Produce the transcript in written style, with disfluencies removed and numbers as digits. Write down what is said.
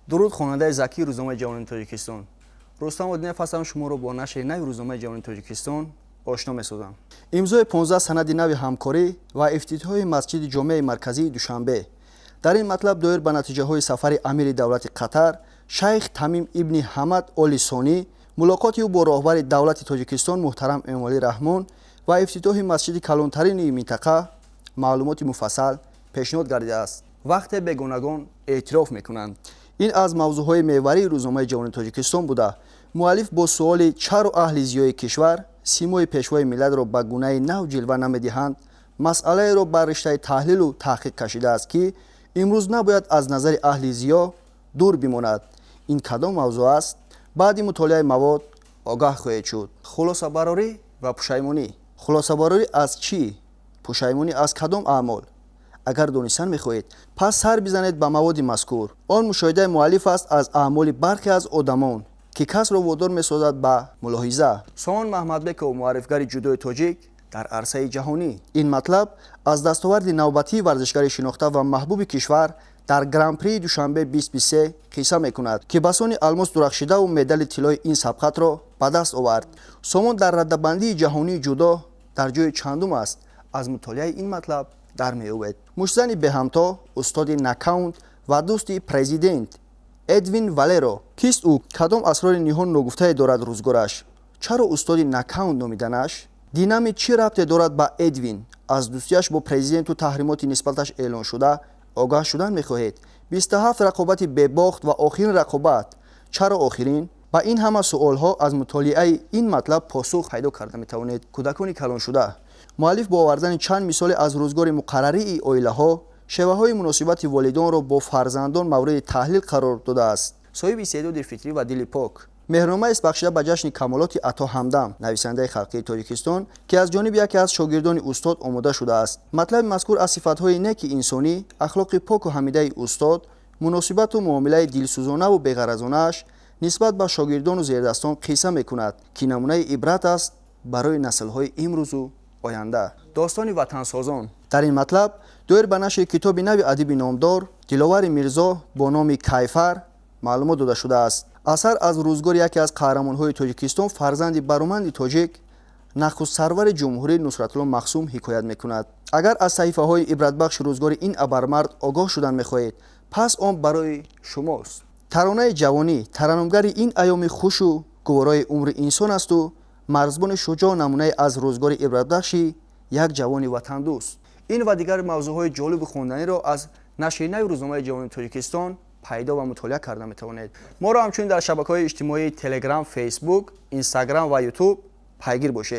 Дуруд, хонандаи закии Рӯзномаи ҷавонони Тоҷикистон! Рустам Одинев ҳастам, шуморо бо нашри нави Рӯзномаи ҷавонони Тоҷикистон ошно месозам. Имзои 15 санади нави ҳамкорӣ ва ифтитоҳи масҷиди ҷомеаи марказии Душанбе. Дар ин матлаб доир ба натиҷаҳои сафари амири давлати Қатар, шайх Тамим ибни Ҳамад Оли Сонӣ, мулоқоти ӯ бо роҳбари давлати Тоҷикистон муҳтарам Эмомалӣ Раҳмон ва ифтитоҳи масҷиди калонтарини минтақа маълумоти муфассал пешниҳод гардидааст. Вақте бегонагон эътироф мекунанд, ин аз мавзӯъҳои меварии Рӯзномаи ҷавони Тоҷикистон буда, муаллиф бо суоли «Чаро аҳли зиёи кишвар симои Пешвои миллатро ба гунаи нав ҷилва намедиҳанд?» масъалаеро бар риштаи таҳлилу таҳқиқ кашидааст, ки имрӯз набояд аз назари аҳли зиё дур бимонад. Ин кадом мавзӯъ аст? Баъди мутолиаи мавод огаҳ хоҳед шуд. Хулосабарорӣ ва пушаймонӣ. Хулосабарорӣ аз чӣ? Пушаймонӣ аз кадом аъмол? Агар донистан мехоҳед, пас сар бизанед ба маводи мазкур. Он мушоҳидаи муаллиф аст аз аъмоли бархе аз одамон, ки касро водор месозад ба мулоҳиза. Сомон Маҳмадбеков, муаррифгари ҷудои тоҷик дар арсаи ҷаҳонӣ. Ин матлаб аз дастоварди навбатии варзишгари шинохта ва маҳбуби кишвар дар Гран-прии Душанбе 2023 қисса мекунад, ки басони алмос дурахшидаву медали тиллои ин сабқатро ба даст овард. Сомон дар раддабандии ҷаҳонии ҷудо дар ҷои чандум аст? Аз мутолиаи ин матлаб дар меёбед. Муштзани беҳамто, устоди нокаут ва дӯсти президент Эдвин Валеро. Кист ӯ? Кадом асрори ниҳон ногуфтае дорад рӯзгораш? Чаро устоди нокаут номиданаш? Динамит чӣ рабте дорад ба Эдвин? Аз дӯстияш бо президенту таҳримоти нисбаташ эълоншуда огаҳ шудан мехоҳед? 27 рақобати бебохт ва охирин рақобат. Чаро охирин? Ба ин ҳама суолҳо аз мутолиаи ин матлаб посух пайдо карда метавонед. Кӯдакони калоншуда. Муаллиф бо овардани чанд мисоле аз рӯзгори муқаррарии оилаҳо шеваҳои муносибати волидонро бо фарзандон мавриди таҳлил қарор додааст. Соҳиби истеъдоди фитрӣ ва дили пок. Меҳрномаест, бахшида ба ҷашни камолоти Ато Ҳамдам, нависандаи халқии Тоҷикистон, ки аз ҷониби яке аз шогирдони устод омода шудааст. Матлаби мазкур аз сифатҳои неки инсонӣ, ахлоқи поку ҳамидаи устод, муносибату муомилаи дилсӯзонаву беғаразонааш нисбат ба шогирдону зердастон қисса мекунад, ки намунаи ибрат аст барои наслҳои имрӯзу оянда. Достони ватансозон. Дар ин матлаб доир ба нашри китоби нави адиби номдор Диловари Мирзо бо номи «Кайфар» маълумот дода шудааст. Асар аз рӯзгори яке аз қаҳрамонҳои Тоҷикистон, фарзанди бароманди тоҷик, нахуст сарвари ҷумҳурӣ Нусратулло Маҳсум ҳикоят мекунад. Агар аз саҳифаҳои ибратбахши рӯзгори ин абармард огоҳ шудан мехоҳед, пас он барои шумост. Таронаи ҷавонӣ тараннумгари ин айёми хушу гуворои умри инсон асту марзбони шуҷоъ намунае аз рӯзгори ибратбахши як ҷавони ватандӯст. Ин ва дигар мавзӯъҳои ҷолибу хонданиро аз нашри нави Рӯзномаи ҷавонони Тоҷикистон пайдо ва мутолиа карда метавонед. Моро ҳамчунин дар шабакаҳои иҷтимоии Телеграм, Фейсбук, Инстаграм ва Ютуб пайгир бошед.